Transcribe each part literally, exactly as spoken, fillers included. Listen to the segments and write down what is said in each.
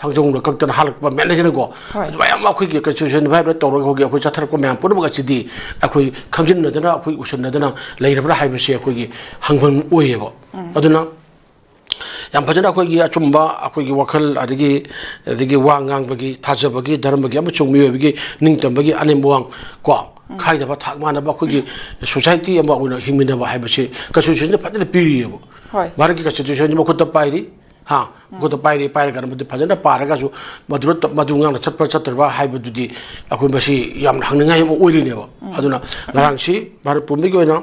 ꯊꯥꯡꯖꯧꯅ ꯀꯛꯇꯅ ꯍꯥꯜꯂꯛꯄ ꯃꯌꯥꯝ ꯂꯩꯗꯅꯀꯣ꯫ ꯍꯣꯏ꯫ ꯑꯗꯨꯃꯥꯏꯅ ꯑꯃ ꯑꯩꯈꯣꯏꯒꯤ constitution violate ꯇꯧꯔꯒ ꯑꯩꯈꯣꯏꯒꯤ, ꯑꯩꯈꯣꯏ ꯆꯠꯊꯔꯛꯄ ꯃꯌꯥꯝ ꯄꯨꯝꯅꯃꯛ ꯑꯁꯤꯗꯤ ꯑꯩꯈꯣꯏ ꯈꯪꯖꯤꯟꯅꯗꯅ, ꯑꯩꯈꯣꯏ ꯎꯁꯟꯅꯗꯅ ꯂꯩꯔꯕ꯭ꯔꯥ ꯍꯥꯏꯕꯁꯦ ꯑꯩꯈꯣꯏꯒꯤ ꯍꯪꯐꯝ ꯑꯣꯏꯌꯦꯕ꯫ ꯎꯝ꯫ ꯑꯗꯨꯅ ꯌꯥꯝ ꯐꯖꯅ ꯑꯩꯈꯣꯏꯒꯤ ꯑꯆꯨꯝꯕ ꯑꯩꯈꯣꯏꯒꯤ ꯋꯥꯈꯜ, ꯑꯗꯒꯤ, ꯑꯗꯒꯤ ꯋꯥ ꯉꯥꯡꯕꯒꯤ, ꯊꯥꯖꯕꯒꯤ, ꯙꯔꯃꯒꯤ, ꯑꯃꯁꯨꯡ ꯃꯤꯑꯣꯏꯕꯒꯤ ꯅꯤꯡꯇꯝꯕꯒꯤ ꯑꯅꯦꯝꯕ ꯋꯥꯡ ꯀꯣ, ꯎꯝ꯫ ꯈꯥꯏꯗꯕ, ꯊꯥꯛ ꯃꯥꯟꯅꯕ ꯑꯩꯈꯣꯏꯒꯤ society ꯑꯃ ꯑꯣꯏꯅ ꯍꯤꯡꯃꯤꯟꯅꯕ ꯍꯥꯏꯕꯁꯤ constitutionꯗ ꯐꯖꯅ ꯄꯤꯔꯤꯑꯕ꯫ ꯍꯣꯏ꯫ ꯚꯥꯔꯠꯀꯤ constitutionꯁꯤ ꯃꯈꯨꯠꯇ ꯄꯥꯏꯔꯤ꯫ ꯍꯥ, ꯎꯝ꯫ ꯃꯈꯨꯠꯇ ꯄꯥꯏꯔꯤ, ꯄꯥꯏꯔꯀꯥꯟꯗ ꯃꯗꯨ ꯐꯖꯅ ꯄꯥꯔꯒꯁꯨ ꯃꯗꯨꯗ ꯇ-, ꯃꯗꯨ ꯉꯥꯛꯅ ꯆꯠꯄ꯭ꯔꯥ ꯆꯠꯇ꯭ꯔꯕ꯭ꯔꯥ ꯍꯥꯏꯕꯗꯨꯗꯤ ꯑꯩꯈꯣꯏ ꯃꯁꯤ ꯌꯥꯝꯅ ꯍꯪꯅꯤꯡꯉꯥꯏ ꯑꯃ ꯑꯣꯏꯔꯤꯅꯦꯕ꯫ ꯎꯝ꯫ ꯑꯗꯨꯅ ꯉꯔꯥꯡꯁꯤ ꯚꯥꯔꯠ ꯄꯨꯝꯕꯒꯤ ꯑꯣꯏꯅ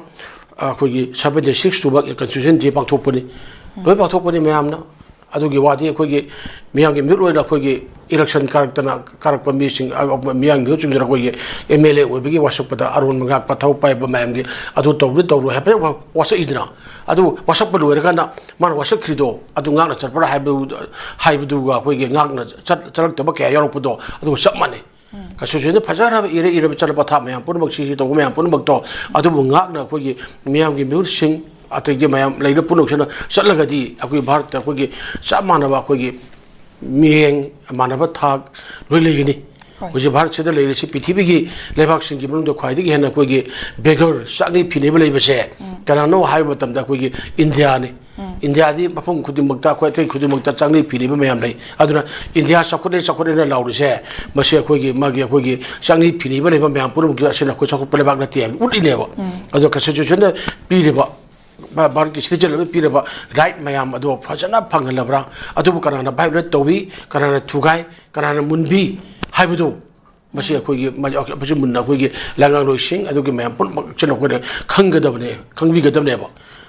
ꯑꯩꯈꯣꯏꯒꯤ seventy six ꯁꯨꯕ constitution day ꯄꯥꯡꯊꯣꯛꯄꯅꯤ꯫ ꯎꯝ꯫ ꯂꯣꯏ ꯄꯥꯡꯊꯣꯛꯄꯅꯤ ꯃꯌꯥꯝꯅ꯫ ꯑꯗꯨꯒꯤ ꯋꯥꯗꯤ ꯑꯩꯈꯣꯏꯒꯤ ꯃꯤꯌꯥꯝꯒꯤ ꯃꯤꯍꯨꯠ ꯑꯣꯏꯅ ꯑꯩꯈꯣꯏꯒꯤ election ꯀꯥꯔꯛꯇꯅ ꯀꯥꯔꯛꯄ ꯃꯤꯁꯤꯡ, ꯑ, ꯃꯤꯌꯥꯝꯒꯤ ꯃꯤꯍꯨꯠꯁꯤꯡꯗꯨꯅ ꯑꯩꯈꯣꯏꯒꯤ MLA ꯑꯣꯏꯕꯒꯤ ꯋꯥꯁꯛꯄꯗ ꯑꯔꯣꯟꯕ ꯉꯥꯛꯄ, ꯊꯕꯛ ꯄꯥꯏꯕ ꯃꯌꯥꯝꯒꯤ ꯑꯗꯨ ꯇꯧꯕꯅꯤ ꯇꯧꯔꯣꯏ ꯍꯥꯏꯐꯦꯠ ꯋꯥ-, ꯋꯥꯁꯛꯏꯗꯅ꯫ ꯑꯗꯨ ꯋꯥꯁꯛꯄ ꯂꯣꯏꯔꯀꯥꯟꯗ ꯃꯥꯅ ꯋꯥꯁꯛꯈ꯭ꯔꯤꯗꯣ ꯑꯗꯨ ꯉꯥꯛꯅ ꯆꯠꯄ꯭ꯔꯥ ꯍꯥꯏꯕꯗꯨ, ꯍꯥꯏꯕꯗꯨꯒ ꯑꯩꯈꯣꯏꯒꯤ ꯉꯥꯛꯅ ꯆꯠ-, ꯆꯠꯂꯛꯇꯕ ꯀꯌꯥ ꯌꯥꯎꯔꯛꯄꯗꯣ ꯑꯗꯨꯒ ꯆꯞ ꯃꯥꯟꯅꯩ꯫ ꯎꯝ꯫ Constitutionꯗ ꯐꯖꯈ꯭ꯔꯕ ꯏꯔ ꯏꯔꯕ ꯆꯠꯅ ꯄꯊꯥꯞ ꯃꯌꯥꯝ ꯄꯨꯝꯅꯃꯛ, ꯁꯤ ꯁꯤ ꯇꯧꯕ ꯃꯌꯥꯝ ꯄꯨꯝꯅꯃꯛꯇꯣ, ꯑꯗꯨꯕꯨ ꯉꯥꯛꯅ ꯑꯩꯈꯣꯏꯒꯤ ꯃꯤꯌꯥꯝꯒꯤ ꯃꯤꯍꯨꯠꯁꯤꯡ, ꯑꯇꯩꯗꯤ ꯃꯌꯥꯝ ꯂꯩꯔꯤꯕ ꯄꯨꯝꯅꯃꯛꯁꯤꯅ ꯆꯠꯂꯒꯗꯤ ꯑꯩꯈꯣꯏ ꯚꯥꯔꯠꯇ ꯑꯩꯈꯣꯏꯒꯤ ꯆꯞ ꯃꯥꯟꯅꯕ ꯑꯩꯈꯣꯏꯒꯤ ꯃꯤꯠꯌꯦꯡ ꯃꯥꯟꯅꯕ ꯊꯥꯛ ꯂꯣꯏ ꯂꯩꯒꯅꯤ꯫ ꯍꯣꯏ꯫ ꯍꯧꯖꯤꯛ ꯚꯥꯔꯠꯁꯤꯗ ꯂꯩꯔꯤꯁꯤ ꯄ꯭ꯔꯤꯊꯤꯕꯤꯒꯤ ꯂꯩꯕꯥꯛꯁꯤꯡꯒꯤ ꯃꯅꯨꯡꯗ ꯈ꯭ꯋꯥꯏꯗꯒꯤ ꯍꯦꯟꯅ ꯑꯩꯈꯣꯏꯒꯤ beggar, ꯆꯥꯛꯅꯤ ꯐꯤꯅꯤꯕ ꯂꯩꯕꯁꯦ, ꯎꯝ꯫ ꯀꯅꯥꯅꯣ ꯍꯥꯏꯕ ꯃꯇꯝꯗ ꯑꯩꯈꯣꯏꯒꯤ ꯏꯟꯗꯤꯌꯥꯅꯤ꯫ ꯎꯝ꯫ ꯏꯟꯗꯤꯌꯥꯗꯤ ꯃꯐꯝ ꯈꯨꯗꯤꯡꯃꯛꯇ, ꯑꯩꯈꯣꯏ ꯑꯇꯩ ꯈꯨꯗꯤꯡꯃꯛꯇ ꯆꯥꯛꯅꯤ ꯐꯤꯅꯤꯕ ꯃꯌꯥꯝ ꯂꯩ꯫ ꯑꯗꯨꯅ ꯏꯟꯗꯤꯌꯥ ꯆꯥꯎꯈꯠꯂꯦ, ꯆꯥꯎꯈꯠꯂꯦꯅ ꯂꯥꯎꯔꯤꯁꯦ, ꯃꯁꯤ ꯑꯩꯈꯣꯏꯒꯤ, ꯃꯥꯒꯤ ꯑꯩꯈꯣꯏꯒꯤ ꯆꯥꯛꯅꯤ ꯐꯤꯅꯤꯕ ꯂꯩꯕ ꯃꯌꯥꯝ ꯄꯨꯝꯅꯃꯛꯇ ꯑꯁꯤꯅ ꯑꯩꯈꯣꯏ ꯆꯥꯎꯈꯠꯄ ꯂꯩꯕꯥꯛ ꯅꯠꯇꯦ ꯍꯥꯏꯕ ꯎꯠꯂꯤꯅꯦꯕ꯫ ꯎꯝ꯫ ꯑꯗꯣ constitutionꯗ ꯄꯤꯔꯤꯕ ꯚꯥ-, ꯚꯥꯔꯠꯀꯤ citizen ꯑꯃ ꯄꯤꯔꯕ right ꯃꯌꯥꯝ ꯑꯗꯣ ꯐꯖꯅ ꯐꯪꯍꯜꯂꯕ꯭ꯔꯥ? ꯑꯗꯨꯕꯨ ꯀꯅꯥꯅ violate ꯇꯧꯏ, ꯀꯅꯥꯅ ꯊꯨꯒꯥꯏ, ꯀꯅꯥꯅ ꯃꯨꯟꯕꯤ ꯍꯥꯏꯕꯗꯨ, ꯃꯁꯤ ꯑꯩꯈꯣꯏꯒꯤ ꯃ-, ꯑꯩꯈꯣꯏꯁꯨ ꯃꯨꯟꯅ ꯑꯩꯈꯣꯏꯒꯤ ꯂꯩꯉꯥꯛꯂꯣꯏꯁꯤꯡ ꯑꯗꯨꯒꯤ ꯃꯌꯥꯝ ꯄꯨꯝꯅꯃꯛꯁꯤꯅ ꯑꯩꯈꯣꯏꯅ ꯈꯪꯒꯗꯕꯅꯦ, ꯈꯪꯕꯤꯒꯗꯕꯅꯦꯕ꯫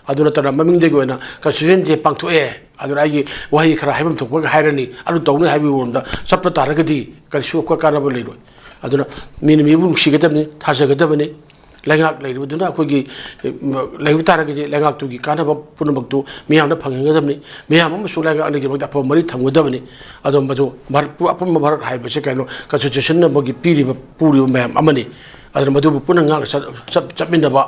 ꯑꯗꯨ ꯅꯠꯇꯅ ꯃꯃꯤꯡꯗꯒꯤ ꯑꯣꯏꯅ constitution day ꯄꯥꯡꯊꯣꯛꯑꯦ, ꯑꯗꯨꯅ ꯑꯩꯒꯤ ꯋꯥꯍꯩ ꯈꯔ ꯍꯥꯏꯐꯝ ꯊꯣꯛꯄ ꯍꯥꯏꯔꯅꯤ, ꯑꯗꯨ ꯇꯧꯅꯤ ꯍꯥꯏꯕꯒꯤ ꯃꯔꯝꯗ ꯆꯠꯄ ꯇꯥꯔꯒꯗꯤ ꯀꯔꯤꯁꯨ ꯑꯩꯈꯣꯏ ꯀꯥꯟꯅꯕ ꯂꯩꯔꯣꯏ꯫ ꯑꯗꯨꯅ ꯃꯤꯅ ꯃꯤꯕꯨ ꯅꯨꯡꯁꯤꯒꯗꯕꯅꯤ, ꯊꯥꯖꯒꯗꯕꯅꯤ꯫ ꯂꯩꯉꯥꯛ ꯂꯩꯔꯤꯕꯗꯨꯅ ꯑꯩꯈꯣꯏꯒꯤ, ꯑꯦ, ꯂꯩꯕ ꯇꯥꯔꯒꯗꯤ ꯂꯩꯉꯥꯛꯇꯨꯒꯤ ꯀꯥꯟꯅꯕ ꯄꯨꯝꯅꯃꯛꯇꯨ ꯃꯤꯌꯥꯝꯅ ꯐꯪꯍꯟꯒꯗꯕꯅꯤ꯫ ꯃꯤꯌꯥꯝ ꯑꯃꯁꯨꯡ ꯂꯩꯉꯥꯛ ꯑꯅꯤꯒꯤ ꯃꯔꯛꯇ ꯑꯐꯕ ꯃꯔꯤ ꯊꯝꯒꯗꯕꯅꯤ꯫ ꯑꯗꯣ ꯃꯗꯨ ꯚꯥꯔꯠꯄꯨ, ꯑꯄꯨꯟꯕ ꯚꯥꯔꯠ ꯍꯥꯏꯕꯁꯦ ꯀꯩꯅꯣ, constitution ꯑꯃꯒꯤ ꯄꯤꯔꯤꯕ, ꯄꯨꯔꯤꯕ ꯃꯌꯥꯝ ꯑꯃꯅꯤ꯫ ꯑꯗꯨꯅ ꯃꯗꯨꯕꯨ ꯄꯨꯟꯅ ꯉꯥꯛꯅ ꯆꯠ-, ꯆꯠ-, ꯆꯠꯃꯤꯟꯅꯕ,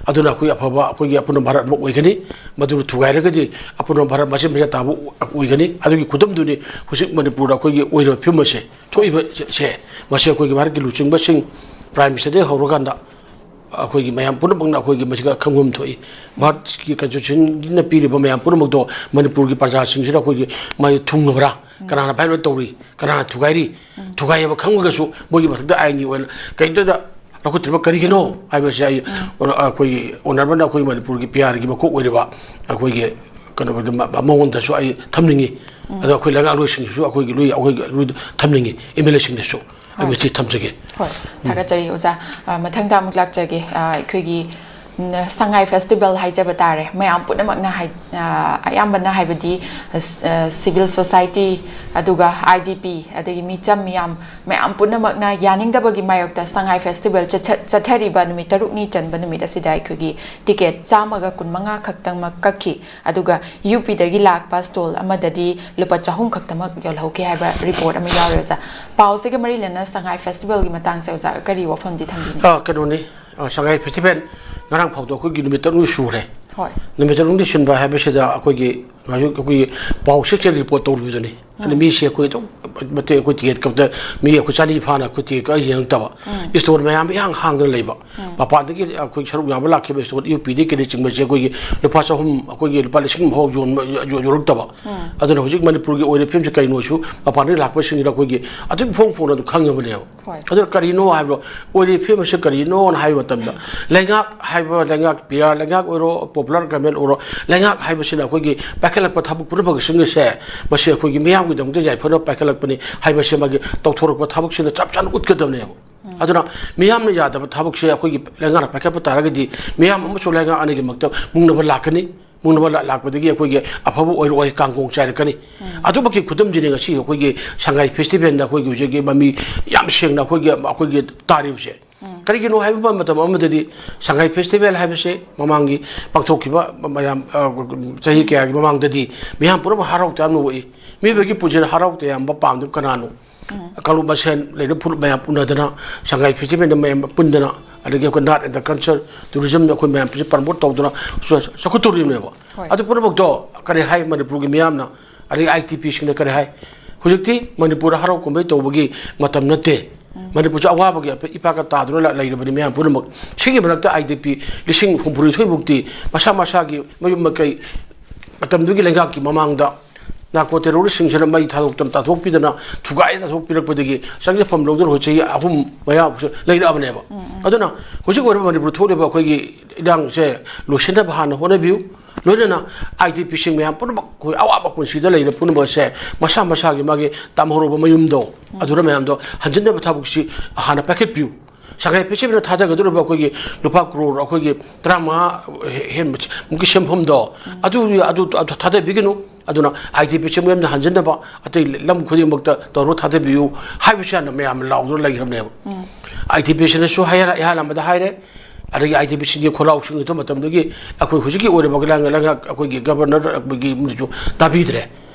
ꯑꯗꯨꯅ ꯑꯩꯈꯣꯏ ꯑꯐꯕ, ꯑꯩꯈꯣꯏꯒꯤ ꯑꯄꯨꯟꯕ ꯚꯥꯔꯠ ꯑꯃ ꯑꯣꯏꯒꯅꯤ꯫ ꯃꯗꯨ ꯊꯨꯒꯥꯏꯔꯒꯗꯤ ꯑꯄꯨꯟꯕ ꯚꯥꯔꯠ ꯃꯆꯦꯠ ꯃꯆꯦꯠ ꯇꯥꯕ ꯑꯣꯏꯒꯅꯤ꯫ ꯑꯗꯨꯒꯤ ꯈꯨꯗꯝꯗꯨꯅꯤ ꯍꯧꯖꯤꯛ ꯃꯅꯤꯄꯨꯔꯗ ꯑꯩꯈꯣꯏꯒꯤ ꯑꯣꯏꯔꯤꯕ ꯐꯤꯕꯝ ꯑꯁꯦ ꯊꯣꯛꯏꯕꯁꯦ꯫ ꯃꯁꯤ ꯑꯩꯈꯣꯏꯒꯤ ꯚꯥꯔꯠꯀꯤ ꯂꯨꯆꯤꯡꯕꯁꯤꯡ, Prime Ministerꯗꯒꯤ ꯍꯧꯔꯀꯥꯟꯗ ꯑꯩꯈꯣꯏꯒꯤ ꯃꯌꯥꯝ ꯄꯨꯝꯅꯃꯛꯅ ꯑꯩꯈꯣꯏꯒꯤ ꯃꯁꯤꯒ ꯈꯪꯐꯝ ꯊꯣꯛꯏ꯫ ꯚꯥꯔꯠꯀꯤ Constitutionꯅ ꯄꯤꯔꯤꯕ ꯃꯌꯥꯝ ꯄꯨꯝꯅꯃꯛꯇꯣ ꯃꯅꯤꯄꯨꯔꯒꯤ ꯄ꯭ꯔꯖꯥꯁꯤꯡꯁꯤꯗ ꯑꯩꯈꯣꯏꯒꯤ ꯃꯥꯒꯤ ꯊꯨꯡꯉꯕ꯭ꯔꯥ? ꯀꯅꯥꯅ violate ꯇꯧꯔꯤ? ꯀꯅꯥꯅ ꯊꯨꯒꯥꯏꯔꯤ? ꯊꯨꯒꯥꯏ ꯍꯥꯏꯕ ꯈꯪꯉꯒꯁꯨ ꯃꯣꯏꯒꯤ ꯃꯊꯛꯇ ꯑꯥꯏꯟꯒꯤ ꯑꯣꯏꯅ ꯀꯔꯤꯝꯇꯗ ꯂꯧꯈꯠꯇ꯭ꯔꯤꯕ ꯀꯔꯤꯒꯤꯅꯣ ꯍꯥꯏꯕꯁꯤ ꯑꯩ ꯑꯩꯈꯣꯏꯒꯤ honourableꯅ ꯑꯩꯈꯣꯏ ꯃꯅꯤꯄꯨꯔꯒꯤ PRꯒꯤ ꯃꯀꯣꯛ ꯑꯣꯏꯔꯤꯕ ꯑꯩꯈꯣꯏꯒꯤ ꯀꯩꯅꯣ ꯃꯉꯣꯟꯗꯁꯨ ꯑꯩ ꯊꯝꯅꯤꯡꯉꯤ꯫ ꯑꯗꯣ ꯑꯩꯈꯣꯏ ꯂꯩꯉꯥꯛꯂꯣꯏꯁꯤꯡꯁꯤꯁꯨ ꯑꯩꯈꯣꯏꯒꯤ ꯂꯣꯏ ꯑꯩꯈꯣꯏ ꯂꯣꯏ ꯊꯝꯅꯤꯡꯉꯤ꯫ MLAꯁꯤꯡꯗꯁꯨ ꯑꯩ ꯍꯣꯏ꯫ ꯃꯁꯤ ꯊꯝꯖꯒꯦ꯫ ꯍꯣꯏ, ꯊꯥꯒꯠꯆꯔꯤ ꯑꯣꯖꯥ꯫ ꯑ, ꯃꯊꯪꯗ ꯑꯃꯨꯛ ꯂꯥꯛꯆꯒꯦ꯫ ꯑ, ꯑꯩꯈꯣꯏꯒꯤ, ꯎꯝ, ꯁꯉꯥꯏ festival ꯍꯥꯏꯖꯕ ꯇꯥꯔꯦ, ꯃꯌꯥꯝ ꯄꯨꯝꯅꯃꯛꯅ ꯍꯥꯏ-, ꯑ, ꯑꯌꯥꯝꯕꯅ ꯍꯥꯏꯕꯗꯤ, ꯑ, ꯁ-, ꯑ, civil society, ꯑꯗꯨꯒ IDP, ꯑꯗꯒꯤ ꯃꯤꯆꯝ ꯃꯤꯌꯥꯝ, ꯃꯌꯥꯝ ꯄꯨꯝꯅꯃꯛꯅ ꯌꯥꯅꯤꯡꯗꯕꯒꯤ ꯃꯥꯌꯣꯛꯇ ꯁꯉꯥꯏ festival ꯆꯠꯊ-, ꯆꯠꯊꯔꯤꯕ ꯅꯨꯃꯤꯠ ꯇꯔꯨꯛꯅꯤ ꯆꯟꯕ ꯅꯨꯃꯤꯠ ꯑꯁꯤꯗ ꯑꯩꯈꯣꯏꯒꯤ ticket ꯆꯥꯝꯃꯒ ꯀꯨꯟꯃꯉꯥ ꯈꯛꯇꯪꯃꯛ ꯀꯛꯈꯤ꯫ ꯑꯗꯨꯒ UPꯗꯒꯤ ꯂꯥꯛꯄ stall ꯑꯃꯗꯗꯤ ꯂꯨꯄꯥ ꯆꯍꯨꯝ ꯈꯛꯇꯃꯛ ꯌꯣꯜꯍꯧꯈꯤ ꯍꯥꯏꯕ report ꯑꯃ ꯌꯥꯎꯔꯦ ꯑꯣꯖꯥ꯫ ꯄꯥꯎꯁꯤꯒ ꯃꯔꯤ ꯂꯩꯅꯅ ꯁꯉꯥꯏ festivalꯒꯤ ꯃꯇꯥꯡꯁꯦ ꯑꯣꯖꯥ ꯀꯔꯤ ꯋꯥꯐꯝꯗꯤ ꯊꯝꯕꯤꯅꯤ? ꯑ, ꯀꯩꯅꯣꯅꯤ, ꯑ, ꯁꯉꯥꯏ festival ꯉꯔꯥꯡ ꯐꯥꯎꯗ ꯑꯩꯈꯣꯏꯒꯤ ꯅꯨꯃꯤꯠ ꯇꯔꯨꯛꯅꯤ ꯁꯨꯔꯦ꯫ ꯍꯣꯏ꯫ ꯅꯨꯃꯤꯠ ꯇꯔꯨꯛꯅꯤ ꯁꯤꯟꯕ ꯍꯥꯏꯕꯁꯤꯗ ꯑꯩꯈꯣꯏꯒꯤ ꯍꯧꯖꯤꯛ ꯑꯩꯈꯣꯏꯒꯤ ꯄꯥꯎ ꯁꯦꯛꯁꯟ report ꯇꯧꯔꯤꯕꯗꯨꯅꯤ꯫ ꯑꯗ ꯎꯝ꯫ ꯃꯤꯁꯦ ꯑꯩꯈꯣꯏ ꯑꯗꯨꯝ ꯃꯇꯦꯛ ꯑꯩꯈꯣꯏ ticket ꯀꯛꯄꯗ ꯃꯤ ꯑꯩꯈꯣꯏ ꯆꯅꯤ ꯐꯥꯅ ꯑꯩꯈꯣꯏ ticket ꯀꯛꯑ ꯌꯦꯡꯉꯛꯇꯕ꯫ ꯎꯝ꯫ Stall ꯃꯌꯥꯝ ꯏꯍꯥꯡ ꯍꯥꯡꯗꯅ ꯂꯩꯕ꯫ ꯎꯝ꯫ ꯃꯄꯥꯟꯗꯒꯤ ꯑꯩꯈꯣꯏ ꯁꯔꯨꯛ ꯌꯥꯕ ꯂꯥꯛꯈꯤꯕ stall UPꯗꯒꯤ ꯀꯔꯤ ꯆꯤꯡꯕꯁꯦ ꯑꯩꯈꯣꯏꯒꯤ ꯂꯨꯄꯥ ꯆꯍꯨꯝ, ꯑꯩꯈꯣꯏꯒꯤ ꯂꯨꯄꯥ ꯂꯤꯁꯤꯡ ꯑꯃ ꯐꯥꯎ ꯌꯣꯟꯕ, ꯌꯣ-, ꯌꯣꯜꯂꯛꯇꯕ꯫ ꯎꯝ꯫ ꯑꯗꯨꯅ ꯍꯧꯖꯤꯛ ꯃꯅꯤꯄꯨꯔꯒꯤ ꯑꯣꯏꯔꯤꯕ ꯐꯤꯕꯝꯁꯦ ꯀꯩꯅꯣꯁꯨ ꯃꯄꯥꯟꯗꯒꯤ ꯂꯥꯛꯄꯁꯤꯡꯁꯤꯅ ꯑꯩꯈꯣꯏꯒꯤ ꯑꯗꯨꯝ ꯏꯐꯣꯡ ꯐꯣꯡꯅ ꯑꯗꯨꯝ ꯈꯪꯉꯕꯅꯦꯕ꯫ ꯍꯣꯏ꯫ ꯑꯗꯨꯅ ꯀꯔꯤꯅꯣ ꯍꯥꯏꯕꯗꯣ, ꯑꯣꯏꯔꯤꯕ ꯐꯤꯕꯝ ꯑꯁꯤ ꯀꯔꯤꯅꯣꯅ ꯍꯥꯏꯕ ꯃꯇꯝꯗ, ꯂꯩꯉꯥꯛ ꯍꯥꯏꯕ, ꯂꯩꯉꯥꯛ, PR ꯂꯩꯉꯥꯛ ꯑꯣꯏꯔꯣ, popular government ꯑꯣꯏꯔꯣ, ꯂꯩꯉꯥꯛ ꯍꯥꯏꯕꯁꯤꯅ ꯑꯩꯈꯣꯏꯒꯤ ꯄꯥꯏꯈꯠꯂꯛꯄ ꯊꯕꯛ ꯄꯨꯝꯅꯃꯛꯁꯤꯡ ꯑꯁꯦ ꯃꯁꯤ ꯑꯩꯈꯣꯏꯒꯤ ꯃꯤꯌꯥꯝꯒꯤꯗꯃꯛꯇ ꯌꯥꯏꯐꯅꯕ ꯄꯥꯏꯈꯠꯂꯛꯄꯅꯤ ꯍꯥꯏꯕꯁꯤ ꯃꯥꯒꯤ ꯇꯧꯊꯣꯔꯛꯄ ꯊꯕꯛꯁꯤꯅ ꯆꯞ ꯆꯥꯅ ꯎꯠꯀꯗꯕꯅꯦꯕ꯫ ꯎꯝ꯫ ꯑꯗꯨꯅ ꯃꯤꯌꯥꯝꯅ ꯌꯥꯗꯕ ꯊꯕꯛꯁꯦ ꯑꯩꯈꯣꯏꯒꯤ ꯂꯩꯉꯥꯛꯅ ꯄꯥꯏꯈꯠꯄ ꯇꯥꯔꯒꯗꯤ ꯃꯤꯌꯥꯝ ꯑꯃꯁꯨꯡ ꯂꯩꯉꯥꯛ ꯑꯅꯤꯒꯤꯃꯛꯇ ꯃꯨꯛꯅꯕ ꯂꯥꯛꯀꯅꯤ꯫ ꯃꯨꯛꯅꯕ ꯂꯥ-, ꯂꯥꯛꯄꯗꯒꯤ ꯑꯩꯈꯣꯏꯒꯤ ꯑꯐꯕ ꯑꯣꯏꯔꯛꯑꯣꯏ, ꯀꯥꯡꯒꯣꯡ ꯆꯥꯏꯔꯛꯀꯅꯤ꯫ ꯎꯝ꯫ ꯑꯗꯨꯃꯛꯀꯤ ꯈꯨꯗꯝꯁꯤꯅꯤ ꯉꯁꯤ ꯑꯩꯈꯣꯏꯒꯤ ꯁꯉꯥꯏ festivalꯗ ꯑꯩꯈꯣꯏꯒꯤ ꯍꯧꯖꯤꯛꯀꯤ ꯃꯃꯤ ꯌꯥꯝ ꯁꯦꯡꯅ ꯑꯩꯈꯣꯏꯒꯤ, ꯑꯩꯈꯣꯏꯒꯤ ꯇꯥꯔꯤꯕꯁꯦ꯫ ꯎꯝ꯫ ꯀꯔꯤꯒꯤꯅꯣ ꯍꯥꯏꯕ ꯃꯇꯝ ꯑꯃꯗꯗꯤ ꯁꯉꯥꯏ festival ꯍꯥꯏꯕꯁꯦ ꯃꯃꯥꯡꯒꯤ ꯄꯥꯡꯊꯣꯛꯈꯤꯕ ꯃꯌꯥꯝ, ꯑ, ꯆꯍꯤ ꯀꯌꯥꯒꯤ ꯃꯃꯥꯡꯗꯗꯤ ꯃꯤꯌꯥꯝ ꯄꯨꯝꯅꯃꯛ ꯍꯔꯥꯎ ꯇꯌꯥꯝꯅ ꯎꯏ꯫ ꯃꯤꯑꯣꯏꯕꯒꯤ ꯄꯨꯟꯁꯤꯗ ꯍꯔꯥꯎ ꯇꯌꯥꯝꯕ ꯄꯥꯝꯗꯕ ꯀꯅꯥꯅꯣ? ꯀꯥꯡꯂꯨꯞ ꯃꯁꯦꯟ ꯂꯩꯔꯤꯕ ꯐꯨꯔꯨꯞ ꯃꯌꯥꯝ ꯎꯅꯗꯅ, ꯁꯉꯥꯏ ꯐꯦꯁꯇꯤꯚꯦꯜꯗ ꯃꯌꯥꯝ ꯄꯨꯟꯗꯅ, ꯑꯗꯒꯤ ꯑꯩꯈꯣꯏ ꯅꯥꯠ ꯑꯦꯟ ꯀꯜꯆꯔ ꯇꯨꯔꯤꯖꯝꯗ ꯑꯩꯈꯣꯏ ꯃꯌꯥꯝꯁꯦ ꯄ꯭ꯔꯃꯣꯠ ꯇꯧꯗꯅ ꯆ-, ꯆꯥꯎꯈꯠꯇꯧꯔꯤꯕꯅꯦꯕ꯫ ꯍꯣꯏ꯫ ꯑꯗꯨ ꯄꯨꯝꯅꯃꯛꯇꯣ ꯀꯔꯤ ꯍꯥꯏ ꯃꯅꯤꯄꯨꯔꯒꯤ ꯃꯤꯌꯥꯝꯅ, ꯑꯗꯒꯤ ꯑꯥꯏ ꯇꯤ ꯄꯤꯁꯤꯡꯅ ꯀꯔꯤ ꯍꯥꯏ? ꯍꯧꯖꯤꯛꯇꯤ ꯃꯅꯤꯄꯨꯔꯗ ꯍꯔꯥꯎ ꯀꯨꯝꯍꯩ ꯇꯧꯕꯒꯤ ꯃꯇꯝ ꯅꯠꯇꯦ꯫ ꯃꯅꯤꯄꯨꯔꯁꯨ ꯑꯋꯥꯕꯒꯤ ꯏꯄꯥꯛꯀ ꯇꯥꯗꯨꯅ ꯂ-, ꯂꯩꯔꯕꯅꯤ ꯃꯌꯥꯝ ꯄꯨꯝꯅꯃꯛ꯫ ꯁꯤꯒꯤ ꯃꯔꯛꯇ ꯑꯥꯏ ꯇꯤ ꯄꯤ ꯂꯤꯁꯤꯡ ꯍꯨꯝꯐꯨꯅꯤꯊꯣꯏꯃꯨꯛꯇꯤ ꯃꯁꯥ ꯃꯁꯥꯒꯤ ꯃꯌꯨꯝ ꯃꯀꯩ, ꯃꯇꯝꯗꯨꯒꯤ ꯂꯩꯉꯥꯛꯀꯤ ꯃꯃꯥꯡꯗ ꯅꯥꯔꯀꯣ ꯇꯦꯔꯣꯔꯤꯁꯁꯤꯡꯁꯤꯅ ꯃꯩ ꯊꯥꯗꯣꯛꯇꯅ ꯇꯥꯊꯣꯛꯄꯤꯗꯅ, ꯊꯨꯒꯥꯏ ꯇꯥꯊꯣꯛꯄꯤꯔꯛꯄꯗꯒꯤ ꯆꯪꯖꯐꯝ ꯂꯧꯗꯨꯅ ꯍꯧꯖꯤꯛ ꯆꯍꯤ ꯑꯍꯨꯝ ꯃꯌꯥ ꯂꯩꯔꯛꯑꯕꯅꯦꯕ꯫ ꯑꯗꯨꯅ ꯍꯧꯖꯤꯛ ꯑꯣꯏꯔꯤꯕ ꯃꯅꯤꯄꯨꯔ ꯊꯣꯛꯂꯤꯕ ꯑꯩꯈꯣꯏꯒꯤ ꯏꯔꯥꯡꯁꯦ ꯂꯣꯏꯁꯤꯟꯅꯕ ꯍꯥꯟꯅ ꯍꯣꯠꯅꯕꯤꯌꯨ꯫ ꯂꯣꯏꯅꯅ ꯑꯥꯏ ꯇꯤ ꯄꯤꯁꯤꯡ ꯃꯌꯥꯝ ꯄꯨꯝꯅꯃꯛ ꯑꯩꯈꯣꯏ ꯑꯋꯥꯕ ꯄꯨꯟꯁꯤꯗ ꯂꯩꯔꯤꯕ ꯄꯨꯝꯅꯃꯛ ꯑꯁꯦ ꯃꯁꯥ ꯃꯁꯥꯒꯤ ꯃꯥꯒꯤ ꯇꯝꯍꯧꯔꯕ ꯃꯌꯨꯝꯗꯣ, ꯑꯗꯨꯗ ꯃꯌꯥꯝꯗꯣ ꯍꯟꯖꯤꯟꯅꯕ ꯊꯕꯛꯁꯤ ꯍꯥꯟꯅ ꯄꯥꯏꯈꯠꯄꯤꯌꯨ꯫ ꯁꯉꯥꯏ ꯐꯦꯁꯇꯤꯚꯦꯜꯗ ꯊꯥꯗꯒꯗꯧꯔꯤꯕ ꯑꯩꯈꯣꯏꯒꯤ ꯂꯨꯄꯥ ꯀ꯭ꯔꯣꯔ ꯑꯩꯈꯣꯏꯒꯤ ꯇꯔꯥꯃꯉꯥ ꯍꯦꯟꯕ ꯃꯨꯛꯀꯤ ꯁꯦꯟꯐꯝꯗꯣ, ꯑꯗꯨ, ꯑꯗꯨ, ꯑꯗꯨ ꯊꯥꯗꯕꯤꯒꯅꯨ꯫ ꯑꯗꯨꯅ ꯑꯥꯏ ꯇꯤ ꯄꯤꯁꯤꯡ ꯃꯌꯥꯝꯗ ꯍꯟꯖꯤꯟꯅꯕ ꯑꯇꯩ ꯂꯝ ꯈꯨꯗꯤꯡꯃꯛꯇ ꯇꯧꯔꯒ ꯊꯥꯗꯕꯤꯌꯨ ꯍꯥꯏꯕꯁꯤ ꯍꯥꯟꯅ ꯃꯌꯥꯝ ꯂꯥꯎꯗꯨꯅ ꯂꯩꯈ꯭ꯔꯕꯅꯦꯕ꯫ ꯑꯥꯏ ꯇꯤ ꯄꯤꯁꯤꯡꯅꯁꯨ ꯍꯥꯏ-, ꯏꯍꯥꯟ ꯍꯥꯟꯕꯗ ꯍꯥꯏꯔꯦ꯫ ꯑꯗꯒꯤ ꯑꯥꯏ ꯇꯤ ꯄꯤꯁꯤꯡꯒꯤ ꯈꯣꯜꯂꯥꯎꯁꯤꯡ ꯑꯗꯨ ꯃꯇꯝꯗꯨꯒꯤ ꯑꯩꯈꯣꯏ ꯍꯧꯖꯤꯛꯀꯤ ꯑꯣꯏꯔꯤꯕ ꯂꯩꯉꯥꯛ, ꯂꯩꯉꯥꯛ ꯑꯩꯈꯣꯏꯒꯤ ꯒꯕꯔꯅꯔ ꯑꯩꯈꯣꯏꯒꯤ ꯃꯤꯅꯁꯨ ꯇꯥꯕꯤꯗ꯭ꯔꯦ꯫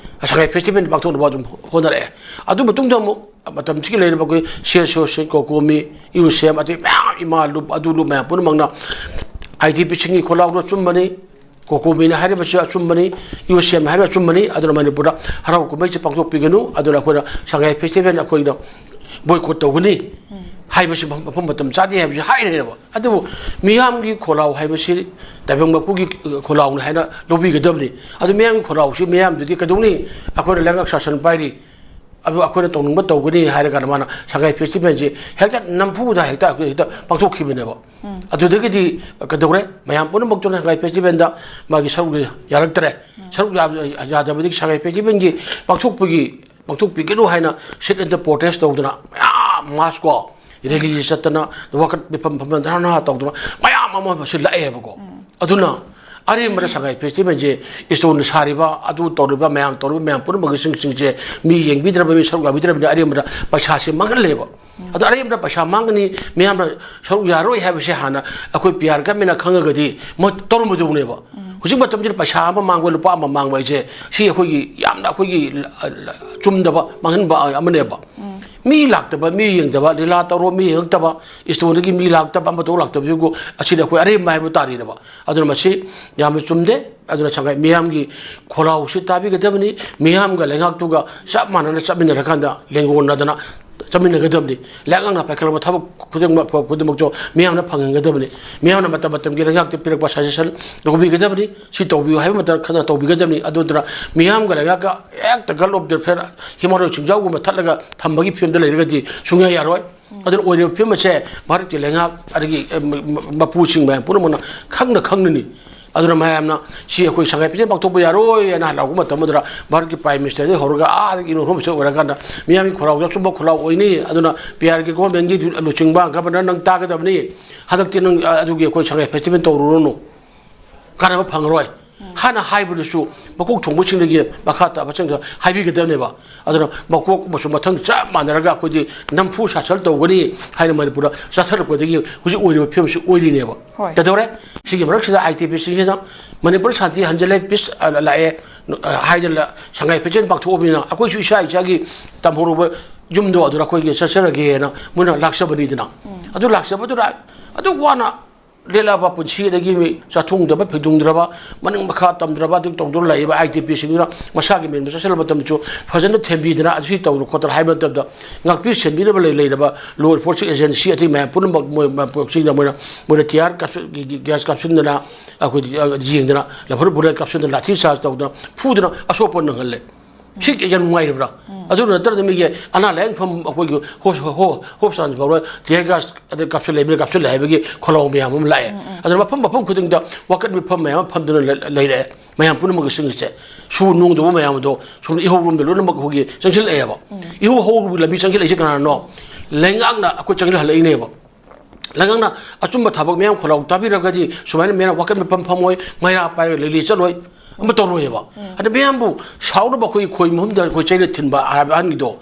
ꯁꯉꯥꯏ ꯐꯦꯁꯇꯤꯚꯦꯜ ꯄꯥꯡꯊꯣꯛꯅꯕ ꯑꯗꯨꯝ ꯍꯣꯠꯅꯔꯛꯑꯦ꯫ ꯑꯗꯨ ꯃꯇꯨꯡꯗ ꯑꯃꯨꯛ ꯃꯇꯝꯁꯤꯒꯤ ꯂꯩꯔꯤꯕ ꯑꯩꯈꯣꯏ ꯁꯤ ꯑꯦꯁ ꯑꯣ ꯁꯤ, ꯀꯣꯀꯣꯃꯤ, ꯏ ꯌꯨ ꯁꯤ ꯑꯦꯝ, ꯑꯇꯩ ꯃꯌꯥꯝ, ꯏꯃꯥ ꯂꯨꯞ, ꯑꯗꯨ ꯂꯨꯞ ꯃꯌꯥꯝ ꯄꯨꯝꯅꯃꯛꯅ ꯑꯥꯏ ꯇꯤ ꯄꯤꯁꯤꯡꯒꯤ ꯈꯣꯜꯂꯥꯎꯗꯣ ꯑꯆꯨꯝꯕꯅꯤ, ꯀꯣꯀꯣꯃꯤꯅ ꯍꯥꯏꯔꯤꯕꯁꯤ ꯑꯆꯨꯝꯕꯅꯤ, ꯏ ꯌꯨ ꯁꯤ ꯑꯦꯝꯅ ꯍꯥꯏꯔꯤꯕ ꯑꯆꯨꯝꯕꯅꯤ, ꯑꯗꯨꯅ ꯃꯅꯤꯄꯨꯔꯗ ꯍꯔꯥꯎ ꯀꯨꯝꯍꯩꯁꯤ ꯄꯥꯡꯊꯣꯛꯄꯤꯒꯅꯨ, ꯑꯗꯨꯅ ꯑꯩꯈꯣꯏꯅ ꯁꯉꯥꯏ ꯐꯦꯁꯇꯤꯚꯦꯜ ꯑꯩꯈꯣꯏꯅ ꯕꯣꯏꯀꯣꯠ ꯇꯧꯒꯅꯤ ꯍꯥꯏꯕꯁꯤ ꯃꯐꯝ, ꯃꯐꯝ ꯃꯇꯝ ꯆꯥꯗꯦ ꯍꯥꯏꯕꯁꯤ ꯍꯥꯏꯔꯦꯕ꯫ ꯑꯗꯨꯕꯨ ꯃꯤꯌꯥꯝꯒꯤ ꯈꯣꯜꯂꯥꯎ ꯍꯥꯏꯕꯁꯤ ꯇꯥꯏꯕꯪ ꯃꯄꯨꯒꯤ ꯈꯣꯜꯂꯥꯎꯅꯤ ꯍꯥꯏꯅ ꯂꯧꯕꯤꯒꯗꯕꯅꯤ꯫ ꯑꯗꯨ ꯃꯤꯌꯥꯝꯒꯤ ꯈꯣꯜꯂꯥꯎꯁꯤ ꯃꯤꯌꯥꯝꯗꯨꯗꯤ ꯀꯩꯗꯧꯅꯤ? ꯑꯩꯈꯣꯏꯅ ꯂꯩꯉꯥꯛ ꯁꯥꯁꯟ ꯄꯥꯏꯔꯤ, ꯑꯗꯨ ꯑꯩꯈꯣꯏꯅ ꯇꯧꯅꯤꯡꯕ ꯇꯧꯒꯅꯤ ꯍꯥꯏꯔ ꯀꯥꯟꯗ ꯃꯥꯅ ꯁꯉꯥꯏ ꯐꯦꯁꯇꯤꯚꯦꯜꯁꯤ ꯍꯦꯛꯇ ꯅꯝꯐꯨꯗ ꯍꯦꯛꯇ ꯑꯩꯈꯣꯏ ꯍꯦꯛꯇ ꯄꯥꯡꯊꯣꯛꯈꯤꯕꯅꯦꯕ꯫ ꯑꯗꯨꯗꯒꯤꯗꯤ ꯀꯩꯗꯧꯔꯦ? ꯃꯌꯥꯝ ꯄꯨꯝꯅꯃꯛꯇꯨꯅ ꯁꯉꯥꯏ ꯐꯦꯁꯇꯤꯚꯦꯜꯗ ꯃꯥꯒꯤ ꯁꯔꯨꯛ ꯌꯥꯔꯛꯇꯔꯦ꯫ ꯁꯔꯨꯛ ꯌꯥ-, ꯌꯥꯗꯕꯗꯒꯤ ꯁꯉꯥꯏ ꯐꯦꯁꯇꯤꯚꯦꯜꯒꯤ ꯄꯥꯡꯊꯣꯛꯄꯒꯤ, ꯄꯥꯡꯊꯣꯛꯄꯤꯒꯅꯨ ꯍꯥꯏꯅ sit-in ꯗ protest ꯇꯧꯗꯅ ꯃꯌꯥꯝ ꯃꯥꯔꯁ ꯀꯣ, ꯔꯦꯂꯤ ꯆꯠꯇꯅ, ꯋꯥꯀꯠ ꯃꯤꯐꯝ ꯐꯝꯗꯅ, ꯙꯔꯅꯥ ꯇꯧꯗꯅ ꯃꯌꯥꯝ ꯑꯃ ꯃꯁꯤ ꯂꯥꯛꯑꯦꯕꯀꯣ꯫ ꯑꯗꯨꯅ ꯑꯔꯦꯝꯕꯗ ꯁꯉꯥꯏ ꯐꯦꯁꯇꯤꯚꯦꯜꯁꯦ ꯏꯁꯇꯣꯟꯅ ꯁꯥꯔꯤꯕ, ꯑꯗꯨ ꯇꯧꯔꯤꯕ, ꯃꯌꯥꯝ ꯇꯧꯔꯤꯕ ꯃꯌꯥꯝ ꯄꯨꯝꯅꯃꯛꯁꯤꯡꯁꯦ ꯃꯤ ꯌꯦꯡꯕꯤꯗ꯭ꯔꯕ, ꯃꯤ ꯁꯔꯨꯛ ꯌꯥꯕꯤꯗ꯭ꯔꯕꯅꯤꯅ ꯑꯔꯦꯝꯕꯗ ꯄꯩꯁꯥꯁꯦ ꯃꯥꯡꯍꯜꯂꯦꯕ꯫ ꯑꯗꯣ ꯑꯔꯦꯝꯕꯗ ꯄꯩꯁꯥ ꯃꯥꯡꯒꯅꯤ, ꯃꯤꯌꯥꯝꯅ ꯁꯔꯨꯛ ꯌꯥꯔꯣꯏ ꯍꯥꯏꯕꯁꯦ ꯍꯥꯟꯅ ꯑꯩꯈꯣꯏ ꯄꯤ ꯑꯥꯔ ꯒꯃꯦꯟꯅ ꯈꯪꯉꯒꯗꯤ ꯃꯣꯏ ꯇꯧꯔꯝꯃꯗꯧꯅꯦꯕ꯫ ꯍꯧꯖꯤꯛ ꯃꯇꯝꯁꯤꯗ ꯄꯩꯁꯥ ꯑꯃ ꯃꯥꯡꯕ, ꯂꯨꯄꯥ ꯑꯃ ꯃꯥꯡꯕ ꯍꯥꯏꯁꯦ ꯁꯤ ꯑꯩꯈꯣꯏꯒꯤ ꯌꯥꯝꯅ ꯑꯩꯈꯣꯏꯒꯤ ꯆꯨꯝꯗꯕ, ꯃꯥꯡꯍꯟꯕ ꯑꯃꯅꯦꯕ꯫ ꯃꯤ ꯂꯥꯛꯇꯕ, ꯃꯤ ꯌꯦꯡꯗꯕ, ꯂꯤꯂꯥ ꯇꯧꯔꯣ, ꯃꯤ ꯌꯦꯡꯉꯛꯇꯕ, ꯏꯁꯇꯣꯟꯗꯒꯤ ꯃꯤ ꯂꯥꯛꯇꯕ, ꯑꯃ ꯇꯧ ꯂꯥꯛꯇꯕꯁꯤꯕꯨ ꯑꯁꯤꯗꯤ ꯑꯩꯈꯣꯏ ꯑꯔꯦꯝꯕ ꯍꯥꯏꯕ ꯇꯥꯔꯦꯅꯦꯕ꯫ ꯑꯗꯨꯅ ꯃꯁꯤ ꯌꯥꯝꯅ ꯆꯨꯝꯗꯦ꯫ ꯑꯗꯨꯅ ꯁꯉꯥꯏ ꯃꯤꯌꯥꯝꯒꯤ ꯈꯣꯜꯂꯥꯎꯁꯤ ꯇꯥꯕꯤꯒꯗꯕꯅꯤ꯫ ꯃꯤꯌꯥꯝꯒ ꯂꯩꯉꯥꯛꯇꯨꯒ ꯆꯞ ꯃꯥꯟꯅꯅ ꯆꯠꯃꯤꯟꯅꯔꯀꯥꯟꯗ ꯂꯦꯡꯒꯣꯟꯅꯗꯅ ꯆꯠꯃꯤꯟꯅꯒꯗꯕꯅꯤ꯫ ꯂꯩꯉꯥꯛꯅ ꯄꯥꯏꯈꯠꯂꯛꯄ ꯊꯕꯛ ꯈꯨꯗꯤꯡꯃꯛ ꯈꯨꯗꯤꯡꯃꯛꯁꯨ ꯃꯤꯌꯥꯝꯅ ꯐꯪꯍꯟꯒꯗꯕꯅꯤ꯫ ꯃꯤꯌꯥꯝꯅ ꯃꯇꯝ ꯃꯇꯝꯒꯤ ꯂꯩꯉꯥꯛꯇ ꯄꯤꯔꯛꯄ ꯁꯖꯦꯁꯟ ꯂꯧꯕꯤꯒꯗꯕꯅꯤ꯫ ꯁꯤ ꯇꯧꯕꯤꯌꯨ ꯍꯥꯏꯕ ꯃꯇꯝꯗ ꯈꯟꯅ ꯇꯧꯕꯤꯒꯗꯕꯅꯤ꯫ ꯑꯗꯨꯗꯨꯅ ꯃꯤꯌꯥꯝꯒ ꯂꯩꯉꯥꯛꯀ ꯍꯦꯛꯇ ꯒꯜ ꯑꯣꯐ ꯗꯦꯐꯦꯔ ꯍꯤꯃꯥꯂꯣꯏ ꯆꯤꯡꯖꯥꯎꯒꯨꯝꯕ ꯊꯠꯂꯒ ꯊꯝꯕꯒꯤ ꯐꯤꯕꯝꯗ ꯂꯩꯔꯒꯗꯤ ꯁꯨꯡꯌꯥ ꯌꯥꯔꯣꯏ꯫ ꯑꯗꯨꯅ ꯑꯣꯏꯔꯤꯕ ꯐꯤꯕꯝ ꯑꯁꯦ ꯚꯥꯔꯠꯀꯤ ꯂꯩꯉꯥꯛ ꯑꯗꯒꯤ, ꯑ, ꯃ-, ꯃ-, ꯃꯄꯨꯁꯤꯡ ꯃꯌꯥꯝ ꯄꯨꯝꯅꯃꯛꯅ ꯈꯪꯅ ꯈꯪꯅꯅꯤ꯫ ꯑꯗꯨꯅ ꯃꯌꯥꯝꯅ ꯁꯤ ꯑꯩꯈꯣꯏ ꯁꯉꯥꯏ ꯐꯦꯁꯇꯤꯚꯦꯜ ꯄꯥꯡꯊꯣꯛꯄ ꯌꯥꯔꯣꯏ ꯍꯥꯏꯅ ꯍꯥꯏꯔꯛꯄ ꯃꯇꯝ ꯑꯗꯨꯗ ꯚꯥꯔꯠꯀꯤ ꯄ꯭ꯔꯥꯏꯝ ꯃꯤꯅꯤꯁꯇꯔꯗꯒꯤ ꯍꯧꯔꯒ ꯑꯥꯗꯒꯤ ꯏꯟ ꯍꯣꯝ ꯃꯤꯅꯤꯁꯇꯔ ꯑꯣꯏꯔꯀꯥꯟꯗ ꯃꯤꯌꯥꯝꯒꯤ ꯈꯣꯜꯂꯥꯎꯗ ꯑꯆꯨꯝꯕ ꯈꯣꯜꯂꯥꯎ ꯑꯣꯏꯅꯤ꯫ ꯑꯗꯨꯅ ꯄꯤ ꯑꯥꯔꯒꯤ ꯒꯣꯔꯃꯦꯟꯒꯤ ꯂꯨꯆꯤꯡꯕ ꯒꯕꯔꯅꯔ ꯅꯪ ꯇꯥꯒꯗꯕꯅꯤ꯫ ꯍꯟꯗꯛꯇꯤ ꯅꯪ, ꯑ, ꯑꯗꯨꯒꯤ ꯑꯩꯈꯣꯏ ꯁꯉꯥꯏ ꯐꯦꯁꯇꯤꯚꯦꯜ ꯇꯧꯔꯨꯔꯅꯨ꯫ ꯀꯥꯟꯅꯕ ꯐꯪꯉꯔꯣꯏ ꯍꯥꯏꯅ ꯍꯥꯏꯕꯗꯨꯁꯨ ꯃꯀꯣꯛ ꯊꯣꯡꯕꯁꯤꯡꯗꯒꯤ ꯃꯈꯥ ꯇꯥꯕꯁꯤꯡꯗ ꯍꯥꯏꯕꯤꯒꯗꯕꯅꯦꯕ꯫ ꯑꯗꯨꯅ ꯃꯀꯣꯛ ꯑꯃꯁꯨ ꯃꯊꯪ ꯆꯞ ꯃꯥꯟꯅꯔꯒ ꯑꯩꯈꯣꯏꯗꯤ ꯅꯝꯐꯨ ꯁꯥꯁꯟ ꯇꯧꯒꯅꯤ ꯍꯥꯏꯅ ꯃꯅꯤꯄꯨꯔꯗ ꯆꯠꯊꯔꯛꯄꯗꯒꯤ ꯍꯧꯖꯤꯛ ꯑꯣꯏꯔꯤꯕ ꯐꯤꯕꯝꯁꯤ ꯑꯣꯏꯔꯤꯅꯦꯕ꯫ ꯍꯣꯏ꯫ ꯀꯩꯗꯧꯔꯦ? ꯁꯤꯒꯤ ꯃꯔꯛꯁꯤꯗ ꯑꯥꯏ ꯇꯤ ꯄꯤꯁꯤꯡꯁꯤꯅ ꯃꯅꯤꯄꯨꯔ ꯁꯥꯟꯇꯤ ꯍꯟꯖꯤꯜꯂꯦ, ꯄꯤꯁ, ꯑ, ꯂꯥꯛꯑꯦ, ꯑ, ꯍꯥꯏꯗꯅ ꯁꯉꯥꯏ ꯐꯦꯁꯇꯤꯚꯦꯜ ꯄꯥꯡꯊꯣꯛꯑꯕꯅꯤꯅ ꯑꯩꯈꯣꯏꯁꯨ ꯏꯁꯥ ꯏꯁꯥꯒꯤ ꯇꯝꯍꯧꯔꯕ ꯌꯨꯝꯗꯣ ꯑꯗꯨꯗ ꯑꯩꯈꯣꯏꯒꯤ ꯆꯠꯆꯔꯒꯦꯅ ꯃꯣꯏꯅ ꯂꯥꯛꯆꯕꯅꯤꯗꯅ꯫ ꯑꯗꯨ ꯂꯥꯛꯆꯕꯗꯨꯗ ꯑꯗꯨ ꯋꯥꯅ ꯂꯦꯜꯂꯛꯑꯕ ꯄꯨꯟꯁꯤ, ꯑꯗꯒꯤ ꯃꯤ ꯆꯥꯊꯨꯡꯗꯕ, ꯐꯤꯗꯨꯡꯗ꯭ꯔꯕ, ꯃꯅꯤꯡ ꯃꯈꯥ ꯇꯝꯗ꯭ꯔꯕ, ꯑꯗꯨ ꯇꯧꯗꯨꯅ ꯂꯩꯔꯤꯕ ꯑꯥꯏ ꯇꯤ ꯄꯤꯁꯤꯡꯗꯨꯅ ꯃꯁꯥꯒꯤ ꯃꯌꯨꯝꯗ ꯆꯠꯁꯤꯜꯂꯕ ꯃꯇꯝꯗꯁꯨ ꯐꯖꯅ ꯊꯦꯝꯕꯤꯗꯅ, ꯑꯗꯨ ꯁꯤ ꯇꯧꯔꯣ ꯈꯣꯠꯇꯅ ꯍꯥꯏꯕ ꯃꯇꯝꯗ ꯉꯥꯛꯄꯤ ꯁꯦꯟꯕꯤꯅꯕ ꯂꯩ-, ꯂꯩꯔꯕ ꯂꯣ ꯏꯟꯐꯣꯔꯁꯤꯡ ꯑꯦꯖꯦꯟꯁꯤ ꯑꯇꯩ ꯃꯌꯥꯝ ꯄꯨꯝꯅꯃꯛ ꯃꯣꯏ ꯃ-, ꯄꯨꯂꯞꯁꯤꯡꯗ ꯃꯣꯏꯅ, ꯃꯣꯏꯅ ꯇꯤꯌꯥꯔ ꯀꯥꯞꯁꯤꯟ-, ꯒꯤ-, ꯒꯤ-, ꯒ꯭ꯌꯥꯁ ꯀꯥꯞꯁꯤꯟꯗꯅ, ꯑꯩꯈꯣꯏꯗꯤ, ꯑ, ꯌꯦꯡꯗꯅ, ꯂꯐꯣꯏ ꯕꯨꯂꯦꯠ ꯀꯥꯞꯁꯤꯟꯗꯅ, ꯂꯥꯊꯤ ꯆꯥꯔꯖ ꯇꯧꯗꯅ, ꯐꯨꯗꯅ ꯑꯁꯣꯛꯄ ꯅꯪꯍꯜꯂꯦ꯫ ꯁꯤ ꯌꯥꯝ ꯅꯨꯡꯉꯥꯏꯔꯤꯕ꯭ꯔꯥ? ꯑꯗꯨ ꯅꯠꯇ꯭ꯔꯗꯤ ꯃꯤꯒꯤ ꯑꯅꯥ ꯂꯥꯌꯦꯡꯐꯝ ꯑꯩꯈꯣꯏꯒꯤ ꯍꯣ-, ꯍꯣ-, ꯍꯣꯁꯄꯤꯇꯥꯜ ꯐꯥꯎꯕ ꯇꯤꯌꯔ ꯒ꯭ꯌꯥꯁ ꯑꯗꯩ ꯀꯥꯞꯁꯤꯜꯂꯦ, ꯃꯤꯅ ꯀꯥꯞꯁꯤꯜꯂꯦ ꯍꯥꯏꯕꯒꯤ ꯈꯣꯜꯂꯥꯎ ꯃꯌꯥꯝ ꯑꯃ ꯂꯥꯛꯑꯦ꯫ ꯑꯗꯨꯅ ꯃꯐꯝ ꯃꯐꯝ ꯈꯨꯗꯤꯡꯗ ꯋꯥꯀꯠ ꯃꯤꯐꯝ ꯃꯌꯥꯝ ꯑꯃ ꯐꯝꯗꯨꯅ ꯂꯩ-, ꯂꯩꯔꯦ꯫ ꯃꯌꯥꯝ ꯄꯨꯝꯅꯃꯛꯀꯤ ꯁꯤꯡꯁꯦ ꯁꯨ ꯅꯣꯡꯗꯕ ꯃꯌꯥꯝ ꯑꯗꯣ ꯁꯣꯝꯗ ꯏꯍꯧꯔꯣꯝꯗ ꯂꯣꯏꯅꯃꯛ ꯑꯩꯈꯣꯏꯒꯤ ꯆꯪꯁꯤꯜꯂꯛꯑꯦꯕ꯫ ꯏꯍꯧ ꯍꯧꯕꯒꯤ ꯂꯝꯕꯤ ꯆꯪꯁꯤꯜꯂꯛꯏꯁꯦ ꯀꯅꯥꯅꯣ? ꯂꯩꯉꯥꯛꯅ ꯑꯩꯈꯣꯏ ꯆꯪꯁꯤꯜꯍꯜꯂꯛꯏꯅꯦꯕ꯫ ꯂꯩꯉꯥꯛꯅ ꯑꯆꯨꯝꯕ ꯊꯕꯛ ꯃꯌꯥꯝ ꯈꯣꯜꯂꯥꯎ ꯇꯥꯕꯤꯔꯒꯗꯤ ꯁꯨꯃꯥꯏꯅ ꯃꯌꯥꯝ ꯋꯥꯀꯠ ꯃꯤꯐꯝ ꯐꯝꯃꯣꯏ, ꯃꯩꯔꯥ ꯄꯥꯏꯔꯒ ꯂꯩꯂꯤ ꯆꯠꯂꯣꯏ꯫ ꯑꯃ ꯇꯧꯔꯣꯏꯑꯕ꯫ ꯑꯗ ꯃꯌꯥꯝꯕꯨ ꯁꯥꯎꯅꯕ ꯑꯩꯈꯣꯏ ꯈꯣꯏ ꯃꯍꯨꯝꯗ ꯑꯩꯈꯣꯏ ꯆꯩꯅ ꯊꯤꯟꯕ ꯍꯥꯏꯕ ꯑꯍꯟꯒꯤꯗꯣ,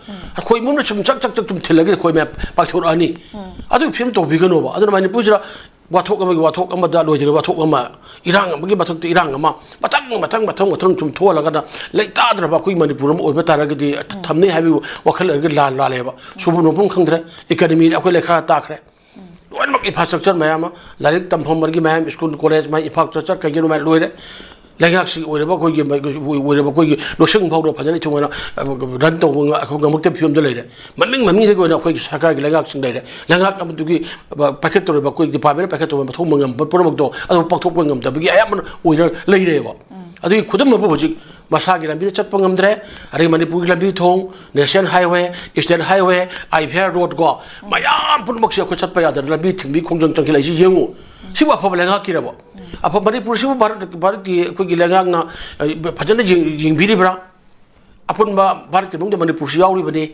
ꯈꯣꯏ ꯃꯍꯨꯝꯅ ꯁꯨꯝ ꯆꯛ ꯆꯛ ꯆꯛ ꯁꯨꯝ ꯊꯤꯜꯂꯒꯗꯤ ꯈꯣꯏ ꯃꯌꯥꯝ ꯄꯥꯏꯊꯣꯔꯛꯑꯅꯤ꯫ ꯑꯗꯨꯒꯤ ꯐꯤꯕꯝ ꯇꯧꯕꯤꯒꯅꯣꯕ꯫ ꯑꯗꯨꯅ ꯃꯅꯤꯄꯨꯔꯁꯤꯗ ꯋꯥꯊꯣꯛ ꯑꯃꯒꯤ ꯋꯥꯊꯣꯛ ꯑꯃꯗ ꯂꯣꯏꯗ꯭ꯔꯤꯕ ꯋꯥꯊꯣꯛ ꯑꯃ, ꯏꯔꯥꯡ ꯑꯃꯒꯤ ꯃꯊꯛꯇ ꯏꯔꯥꯡ ꯑꯃ, ꯃꯊꯪ ꯃꯊꯪ ꯃꯊꯪ ꯃꯊꯪ ꯁꯨꯝ ꯊꯣꯛꯍꯜꯂꯒꯅ ꯂꯩꯇꯥꯗ꯭ꯔꯕ ꯑꯩꯈꯣꯏ ꯃꯅꯤꯄꯨꯔ ꯑꯃ ꯑꯣꯏꯕ ꯇꯥꯔꯒꯗꯤ ꯊꯝꯅꯤ ꯍꯥꯏꯕꯒꯤ ꯋꯥꯈꯜ ꯂꯩꯔꯒ ꯂꯥꯟ ꯂꯥꯜꯂꯦꯕ꯫ ꯁꯨꯕ ꯅꯣꯝꯐꯝ ꯈꯪꯗ꯭ꯔꯦ, ꯏꯀꯅꯃꯤꯗ ꯑꯩꯈꯣꯏ ꯂꯩꯈꯥ ꯇꯥꯈ꯭ꯔꯦ꯫ ꯂꯣꯏꯅꯃꯛ ꯏꯟꯐ꯭ꯔꯥꯁ꯭ꯇ꯭ꯔꯛꯆꯔ ꯃꯌꯥꯝ ꯑꯃ, ꯂꯥꯏꯔꯤꯛ ꯇꯝꯐꯝꯒꯤ ꯃꯌꯥꯝ, ꯁ꯭ꯀꯨꯜ ꯀꯣꯂꯦꯖ ꯃꯌꯥꯝ, ꯏꯟꯐ꯭ꯔꯥꯁ꯭ꯇ꯭ꯔꯛꯆꯔ ꯀꯩꯒꯤꯅꯣ ꯃꯌꯥꯝ ꯂꯣꯏꯔꯦ꯫ ꯂꯩꯉꯥꯛꯁꯤ ꯑꯣꯏꯔꯤꯕ ꯑꯩꯈꯣꯏꯒꯤ, ꯑꯣꯏꯔꯤꯕ ꯑꯩꯈꯣꯏꯒꯤ ꯂꯣꯏꯁꯪ ꯐꯥꯎꯗ ꯐꯖꯅ ꯏꯊꯨꯡ ꯑꯣꯏꯅ ꯔꯟ ꯇꯧꯕ ꯉ-, ꯑꯩꯈꯣꯏ ꯉꯝꯃꯛꯇꯕ ꯐꯤꯕꯝꯗ ꯂꯩꯔꯦ꯫ ꯃꯃꯤꯡ ꯃꯃꯤꯡꯗꯒꯤ ꯑꯣꯏꯅ ꯑꯩꯈꯣꯏꯒꯤ ꯁꯔꯀꯥꯔꯒꯤ ꯂꯩꯉꯥꯛꯁꯤꯡ ꯂꯩꯔꯦ꯫ ꯂꯩꯉꯥꯛ ꯑꯃꯗꯨꯒꯤ ꯄꯥꯏꯈꯠꯇꯧꯔꯤꯕ, ꯑꯩꯈꯣꯏ ꯗꯤꯄꯥꯔꯠꯃꯦꯟꯅ ꯄꯥꯏꯈꯠꯇꯧꯔꯤꯕ ꯃꯊꯧ ꯃꯉꯝ ꯄꯨꯝꯅꯃꯛꯇꯣ ꯑꯗꯨ ꯄꯥꯡꯊꯣꯛꯄ ꯉꯝꯗꯕꯒꯤ ꯑꯌꯥꯝꯕꯅ ꯑꯣꯏꯅ ꯂꯩꯔꯦꯕ꯫ ꯑꯗꯨꯒꯤ ꯈꯨꯗꯝ ꯑꯃ ꯍꯧꯖꯤꯛ ꯃꯁꯥꯒꯤ ꯂꯝꯕꯤꯗ ꯆꯠꯄ ꯉꯝꯗ꯭ꯔꯦ꯫ ꯑꯗꯒꯤ ꯃꯅꯤꯄꯨꯔꯒꯤ ꯂꯝꯕꯤ ꯊꯣꯡ, ꯅꯦꯁꯅꯦꯜ ꯍꯥꯏꯋꯦ, ꯏꯁꯇꯦꯠ ꯍꯥꯏꯋꯦ, ꯑꯥꯏ ꯚꯤ ꯑꯥꯔ ꯔꯣꯗ ꯀꯣ, ꯃꯌꯥꯝ ꯄꯨꯝꯅꯃꯛꯁꯦ ꯑꯩꯈꯣꯏ ꯆꯠꯄ ꯌꯥꯗꯅ ꯂꯝꯕꯤ ꯊꯤꯡꯕꯤ ꯈꯣꯡꯖꯪ ꯆꯪꯁꯤꯜꯂꯛꯏꯁꯤ ꯌꯦꯡꯉꯨ꯫ ꯁꯤꯕꯨ ꯑꯐꯕ ꯂꯩꯉꯥꯛꯀꯤꯔꯕ? ꯑꯐꯕ ꯃꯅꯤꯄꯨꯔꯁꯤꯕꯨ ꯚꯥꯔꯠ, ꯚꯥꯔꯠꯀꯤ ꯑꯩꯈꯣꯏꯒꯤ ꯂꯩꯉꯥꯛꯅ, ꯑ, ꯐꯖꯅ ꯌꯦꯡ-, ꯌꯦꯡꯕꯤꯔꯤꯕ꯭ꯔꯥ? ꯑꯄꯨꯟꯕ ꯚꯥꯔꯠꯀꯤ ꯃꯅꯨꯡꯗ ꯃꯅꯤꯄꯨꯔꯁꯨ ꯌꯥꯎꯔꯤꯕꯅꯤ꯫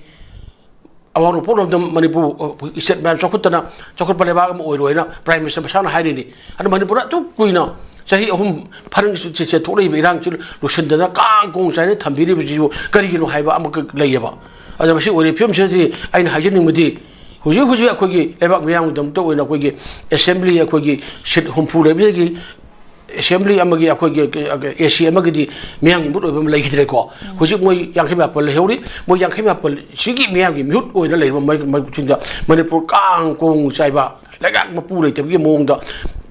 ꯑꯋꯥꯡ ꯅꯣꯡꯄꯣꯛꯂꯣꯝꯗ ꯃꯅꯤꯄꯨꯔ, ꯑ, ꯏꯁꯇꯦꯠ ꯃꯌꯥꯝ ꯆꯥꯎꯈꯠꯇꯅ ꯆꯥꯎꯈꯠꯄ ꯂꯩꯕꯥꯛ ꯑꯃ ꯑꯣꯏꯔꯣꯏꯅ ꯄ꯭ꯔꯥꯏꯝ ꯃꯤꯅꯤꯁꯇꯔ ꯃꯁꯥꯅ ꯍꯥꯏꯔꯤꯅꯤ꯫ ꯑꯗꯨ ꯃꯅꯤꯄꯨꯔꯗ ꯑꯗꯨꯛ ꯀꯨꯏꯅ ꯆꯍꯤ ꯑꯍꯨꯝ ꯐꯔꯪ ꯆꯦ-, ꯆꯦ-, ꯊꯣꯛꯂꯛꯏꯕ ꯏꯔꯥꯡꯁꯤ ꯂꯣꯏꯁꯤꯟꯗꯅ ꯀꯥꯡ ꯀꯣꯡ ꯆꯥꯏꯅ ꯊꯝꯕꯤꯔꯤꯕꯁꯤꯕꯨ ꯀꯔꯤꯒꯤꯅꯣ ꯍꯥꯏꯕ ꯑꯃꯈꯛ ꯂꯩꯌꯦꯕ꯫ ꯑꯗ ꯃꯁꯤ ꯑꯣꯏꯔꯤꯕ ꯐꯤꯕꯝꯁꯤꯗꯗꯤ ꯑꯩꯅ ꯍꯥꯏꯖꯅꯤꯡꯕꯗꯤ ꯍꯧꯖꯤꯛ ꯍꯧꯖꯤꯛ ꯑꯩꯈꯣꯏꯒꯤ ꯂꯩꯕꯥꯛ ꯃꯤꯌꯥꯝꯒꯤꯗꯃꯛꯇ ꯑꯣꯏꯅ ꯑꯩꯈꯣꯏꯒꯤ ꯑꯦꯁꯦꯝꯕ꯭ꯂꯤ ꯑꯩꯈꯣꯏꯒꯤ ꯁꯤꯠ ꯍꯨꯝꯐꯨ ꯂꯩꯕꯗꯒꯤ ꯑꯦꯁꯦꯝꯕ꯭ꯂꯤ ꯑꯃꯒꯤ ꯑꯩꯈꯣꯏꯒꯤ ꯑꯦ ꯁꯤ ꯑꯃꯒꯤꯗꯤ ꯃꯤꯌꯥꯝꯒꯤ ꯃꯤꯍꯨꯠ ꯑꯣꯏꯕ ꯑꯃ ꯂꯩꯈꯤꯗ꯭ꯔꯦꯀꯣ꯫ ꯍꯧꯖꯤꯛ ꯃꯣꯏ ꯌꯥꯡꯈꯩ ꯃꯥꯄꯜ ꯂꯩꯍꯧꯔꯤ꯫ ꯃꯣꯏ ꯌꯥꯡꯈꯩ ꯃꯥꯄꯜ ꯁꯤꯒꯤ ꯃꯤꯌꯥꯝꯒꯤ ꯃꯤꯍꯨꯠ ꯑꯣꯏꯅ ꯂꯩꯔꯤꯕ ꯃꯔ-, ꯃꯔꯛꯁꯤꯡꯗ ꯃꯅꯤꯄꯨꯔ ꯀꯥꯡ ꯀꯣꯡ ꯆꯥꯏꯕ ꯂꯩꯉꯥꯛ ꯃꯄꯨ ꯂꯩꯇꯕꯒꯤ ꯃꯑꯣꯡꯗ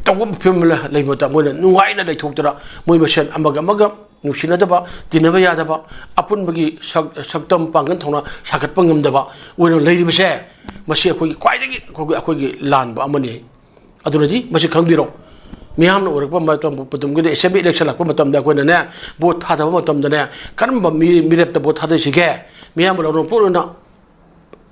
ꯇꯧꯕ ꯐꯤꯕꯝ ꯑꯃ ꯂꯩꯕꯗ ꯃꯣꯏꯅ ꯅꯨꯡꯉꯥꯏꯅ ꯂꯩꯊꯣꯛꯇꯅ ꯃꯣꯏ ꯃꯁꯦꯟ ꯑꯃꯒ ꯑꯃꯒ ꯅꯨꯡꯁꯤꯅꯗꯕ, ꯇꯤꯟꯅꯕ ꯌꯥꯗꯕ, ꯑꯄꯨꯟꯕꯒꯤ ꯁꯛ-, ꯁꯛꯇꯝ ꯄꯥꯡꯒꯜ ꯊꯧꯅꯥ ꯁꯥꯒꯠꯄ ꯉꯝꯗꯕ ꯑꯣꯏꯅ ꯂꯩꯔꯤꯕꯁꯦ, ꯃꯁꯤ ꯑꯩꯈꯣꯏꯒꯤ ꯈ꯭ꯋꯥꯏꯗꯒꯤ ꯑꯩꯈꯣꯏꯒꯤ, ꯑꯩꯈꯣꯏꯒꯤ ꯂꯥꯟꯕ ꯑꯃꯅꯤ꯫ ꯑꯗꯨꯅꯗꯤ ꯃꯁꯤ ꯈꯪꯕꯤꯔꯣ꯫ ꯃꯤꯌꯥꯝꯅ ꯑꯣꯏꯔꯛꯄ ꯃꯇꯝ, ꯃꯇꯝꯒꯤꯗ ꯑꯦꯁꯦꯝꯕ꯭ꯂꯤ ꯏꯂꯦꯛꯁꯟ ꯂꯥꯛꯄ ꯃꯇꯝꯗ ꯑꯩꯈꯣꯏꯅꯅꯦ, ꯚꯣꯠ ꯊꯥꯗꯕ ꯃꯇꯝꯗꯅꯦ, ꯀꯔꯝꯕ ꯃꯤ-, ꯃꯤꯔꯦꯞꯇ ꯚꯣꯠ ꯊꯥꯗꯁꯤꯒꯦ? ꯃꯤꯌꯥꯝꯕ ꯂꯧꯔꯣꯟ ꯄꯣꯠ ꯑꯣꯏꯅ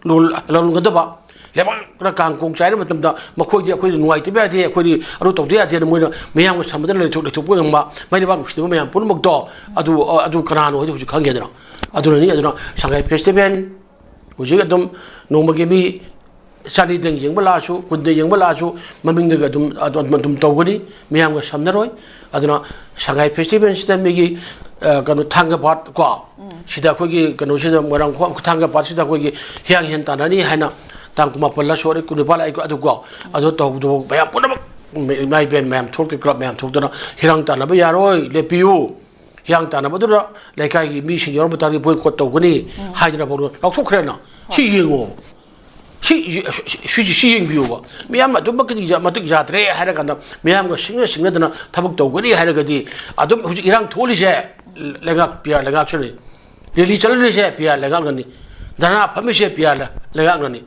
ꯂꯣꯜ-, ꯂꯧꯔꯣꯟꯒꯗꯕ, ꯂꯩꯕꯥꯛꯅ ꯀꯥꯡ ꯀꯣꯡ ꯆꯥꯏꯔ ꯃꯇꯝꯗ ꯃꯈꯣꯏꯗꯤ ꯑꯩꯈꯣꯏꯗꯤ ꯅꯨꯡꯉꯥꯏꯇꯕ ꯌꯥꯗꯦ, ꯑꯩꯈꯣꯏꯗꯤ ꯑꯗꯨ ꯇꯧꯗ ꯌꯥꯗꯦꯅ ꯃꯣꯏꯅ ꯃꯤꯌꯥꯝꯒ ꯁꯝꯕꯗ ꯂꯩꯊꯣꯛ-, ꯂꯩꯊꯣꯛꯄ ꯉꯝꯕ, ꯃꯩ ꯂꯩꯕꯥꯛ ꯅꯨꯡꯁꯤꯅꯕ ꯃꯌꯥꯝ ꯄꯨꯝꯅꯃꯛꯇꯣ ꯑꯗꯨ, ꯑꯗꯨ ꯀꯅꯥꯅꯣ ꯍꯥꯏꯗꯤ ꯍꯧꯖꯤꯛ ꯈꯪꯒꯦꯗꯅ꯫ ꯑꯗꯨꯅꯅꯤ, ꯑꯗꯨꯅ ꯁꯉꯥꯏ ꯐꯦꯁꯇꯤꯚꯦꯜ ꯍꯧꯖꯤꯛ ꯑꯗꯨꯝ ꯅꯣꯡꯃꯒꯤ ꯃꯤ ꯆꯅꯤꯗꯪ ꯌꯦꯡꯕ ꯂꯥꯛꯑꯁꯨ, ꯀꯨꯟꯗ ꯌꯦꯡꯕ ꯂꯥꯛꯑꯁꯨ, ꯃꯃꯤꯡꯗꯒ ꯑꯗꯨꯝ, ꯑꯗꯨꯝ, ꯑꯗꯨꯝ ꯇꯧꯒꯅꯤ, ꯃꯤꯌꯥꯝꯒ ꯁꯝꯅꯔꯣꯏ꯫ ꯑꯗꯨꯅ ꯁꯉꯥꯏ ꯐꯦꯁꯇꯤꯚꯦꯜꯁꯤꯗ ꯃꯤꯒꯤ, ꯑ, ꯀꯩꯅꯣ, ꯊꯥꯡꯒ ꯄꯥꯠ ꯀꯣ, ꯁꯤꯗ ꯑꯩꯈꯣꯏꯒꯤ ꯀꯩꯅꯣꯁꯤꯗ, ꯃꯣꯏꯔꯥꯡ ꯈꯣ-, ꯊꯥꯡꯒ ꯄꯥꯠꯁꯤꯗ ꯑꯩꯈꯣꯏꯒꯤ ꯍꯤꯌꯥꯡ ꯍꯤꯌꯥꯡ ꯇꯥꯟꯅꯅꯤ ꯍꯥꯏꯅ ꯇꯥꯡ ꯀꯨꯟꯃꯥꯄꯜꯂ ꯁꯣꯔꯤ, ꯀꯨꯟꯅꯤꯄꯥꯜ ꯂꯥꯛꯏꯀꯣ, ꯑꯗꯨ ꯀꯣ, ꯑꯗꯨ ꯇꯧꯕꯗꯣ ꯃꯌꯥꯝ ꯄꯨꯝꯅꯃꯛ, ꯏꯃꯥ ꯏꯕꯦꯟ ꯃꯌꯥꯝ ꯊꯣꯛꯂꯛꯀꯦ, ꯀ꯭ꯂꯕ ꯃꯌꯥꯝ ꯊꯣꯛꯇꯅ ꯍꯤꯌꯥꯡ ꯇꯥꯟꯅꯕ ꯌꯥꯔꯣꯏ, ꯂꯦꯞꯄꯤꯌꯨ꯫ ꯍꯤꯌꯥꯡ ꯇꯥꯟꯅꯕꯗꯨꯗ ꯂꯩꯀꯥꯏꯒꯤ ꯃꯤꯁꯤꯡ ꯌꯥꯎꯔꯝꯕ ꯇꯥꯔꯗꯤ ꯕꯣꯏꯀꯣꯠ ꯇꯧꯒꯅꯤ ꯍꯥꯏꯗꯅ ꯐꯥꯎꯗ ꯂꯥꯎꯊꯣꯛꯈ꯭ꯔꯦꯅ꯫ ꯁꯤ ꯌꯦꯡꯉꯣ꯫ ꯁꯤ, ꯁꯤ, ꯁꯤ, ꯁꯤ ꯌꯦꯡꯕꯤꯌꯨꯕ꯫ ꯃꯤꯌꯥꯝ ꯑꯗꯨꯃꯛꯀꯤ ꯃꯇꯤꯛ ꯌꯥꯗ꯭ꯔꯦ ꯍꯥꯏꯔ ꯀꯥꯟꯗ ꯃꯤꯌꯥꯝꯒ ꯁꯤꯡꯅ ꯁꯤꯡꯅꯗꯅ ꯊꯕꯛ ꯇꯧꯒꯅꯤ ꯍꯥꯏꯔꯒꯗꯤ ꯑꯗꯨꯝ ꯍꯧꯖꯤꯛ ꯏꯔꯥꯡ ꯊꯣꯛꯍꯜꯂꯤꯁꯦ ꯂꯩꯉꯥꯛ, ꯄꯤ ꯑꯥꯔ ꯂꯩꯉꯥꯛꯁꯤꯅꯤ꯫ ꯔꯦꯂꯤ ꯆꯠꯍꯜꯂꯤꯁꯦ ꯄꯤ ꯑꯥꯔ ꯂꯩꯉꯥꯛꯅꯅꯤ꯫ ꯙꯔꯅꯥ ꯐꯝꯃꯤꯁꯦ ꯄꯤ ꯑꯥꯔ ꯂꯩꯉꯥꯛꯅꯅꯤ꯫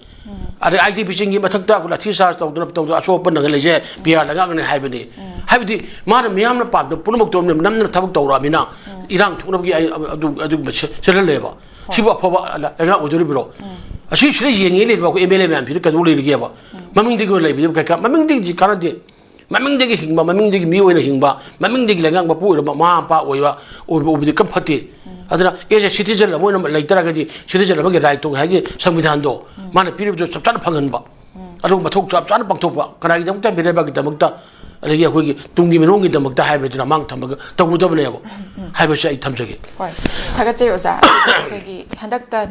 ꯑꯗꯩ ꯑꯥꯏ ꯇꯤ ꯕꯤ ꯆꯤꯡꯒꯤ ꯃꯊꯛꯇ ꯑꯩꯈꯣꯏ ꯂꯥꯊꯤ ꯆꯥꯔꯖ ꯇꯧꯗꯅ, ꯇꯧꯗꯅ ꯑꯁꯣꯛ ꯑꯄꯟ ꯅꯪꯍꯜꯂꯤꯁꯦ ꯄꯤ ꯑꯥꯔ ꯂꯩꯉꯥꯛꯅꯅꯤ ꯍꯥꯏꯕꯅꯤ꯫ ꯍꯥꯏꯕꯗꯤ ꯃꯥꯅ ꯃꯤꯌꯥꯝꯅ ꯄꯥꯝꯗꯕ ꯄꯨꯝꯅꯃꯛꯇꯣ ꯅꯝꯗꯅ ꯊꯕꯛ ꯇꯧꯔꯛꯑꯃꯤꯅ ꯏꯔꯥꯡ ꯊꯣꯛꯅꯕꯒꯤ ꯑꯩ ꯑꯗꯨ, ꯑꯗꯨꯒꯨꯝꯕ ꯁꯤ-, ꯁꯤꯜꯍꯜꯂꯦꯕ꯫ ꯁꯤꯕꯨ ꯑꯐꯕ ꯂꯩꯉꯥꯛ ꯑꯣꯏꯗꯣꯔꯤꯕ꯭ꯔꯣ? ꯑꯁꯤ ꯁꯤꯗ ꯌꯦꯡꯉꯦ ꯂꯩꯔꯤꯕ ꯑꯩꯈꯣꯏ ꯑꯦꯝ ꯑꯦꯜ ꯑꯦ ꯃꯌꯥꯝꯁꯤꯗ ꯀꯩꯗꯧ ꯂꯩꯔꯤꯒꯦꯕ? ꯃꯃꯤꯡꯗꯒꯤ ꯑꯣꯏꯅ ꯂꯩꯕꯗꯤ ꯀꯩꯀꯥ-, ꯃꯃꯤꯡꯗꯒꯤ ꯀꯥꯟꯅꯗꯦ꯫ ꯃꯃꯤꯡꯗꯒꯤ ꯍꯤꯡꯕ, ꯃꯃꯤꯡꯗꯒꯤ ꯃꯤ ꯑꯣꯏꯅ ꯍꯤꯡꯕ, ꯃꯃꯤꯡꯗꯒꯤ ꯂꯩꯉꯥꯛ ꯃꯄꯨ ꯑꯣꯏꯔꯕ ꯃꯃꯥ ꯃꯄꯥ ꯑꯣꯏꯕ, ꯑꯣꯏꯕ, ꯑꯣꯏꯕꯗꯤ ꯀꯝ ꯐꯠꯇꯦ꯫ ꯑꯗꯨꯅ as a citizen ꯑꯃ ꯑꯣꯏꯅ ꯂꯩꯇꯥꯔꯒꯗꯤ citizen ꯑꯃꯒꯤ right ꯇꯣ ꯉꯁꯥꯏꯒꯤ ꯁꯪꯕꯤꯙꯥꯟꯗꯣ ꯃꯥꯅ ꯄꯤꯔꯤꯕꯗꯣ ꯆꯞ ꯆꯥꯅ ꯐꯪꯍꯟꯕ꯫ ꯑꯗꯨꯒ ꯃꯊꯧ ꯆꯞ ꯆꯥꯅ ꯄꯥꯡꯊꯣꯛꯄ꯫ ꯀꯅꯥꯒꯤꯗꯃꯛꯇ? ꯃꯤꯔꯩꯕꯥꯛꯀꯤꯗꯃꯛꯇ, ꯑꯗꯒꯤ ꯑꯩꯈꯣꯏꯒꯤ ꯇꯨꯡꯒꯤ ꯃꯤꯔꯣꯜꯒꯤꯗꯃꯛꯇ ꯍꯥꯏꯕꯗꯨꯅ ꯃꯥꯡ ꯊꯝꯃꯒ ꯇꯧꯒꯗꯕꯅꯦꯕ ꯍꯥꯏꯕꯁꯤ ꯑꯩ ꯊꯝꯖꯒꯦ꯫ ꯍꯣꯏ, ꯊꯥꯒꯠꯆꯔꯤ ꯑꯣꯖꯥ꯫ ꯑꯩꯈꯣꯏꯒꯤ ꯍꯟꯗꯛꯇ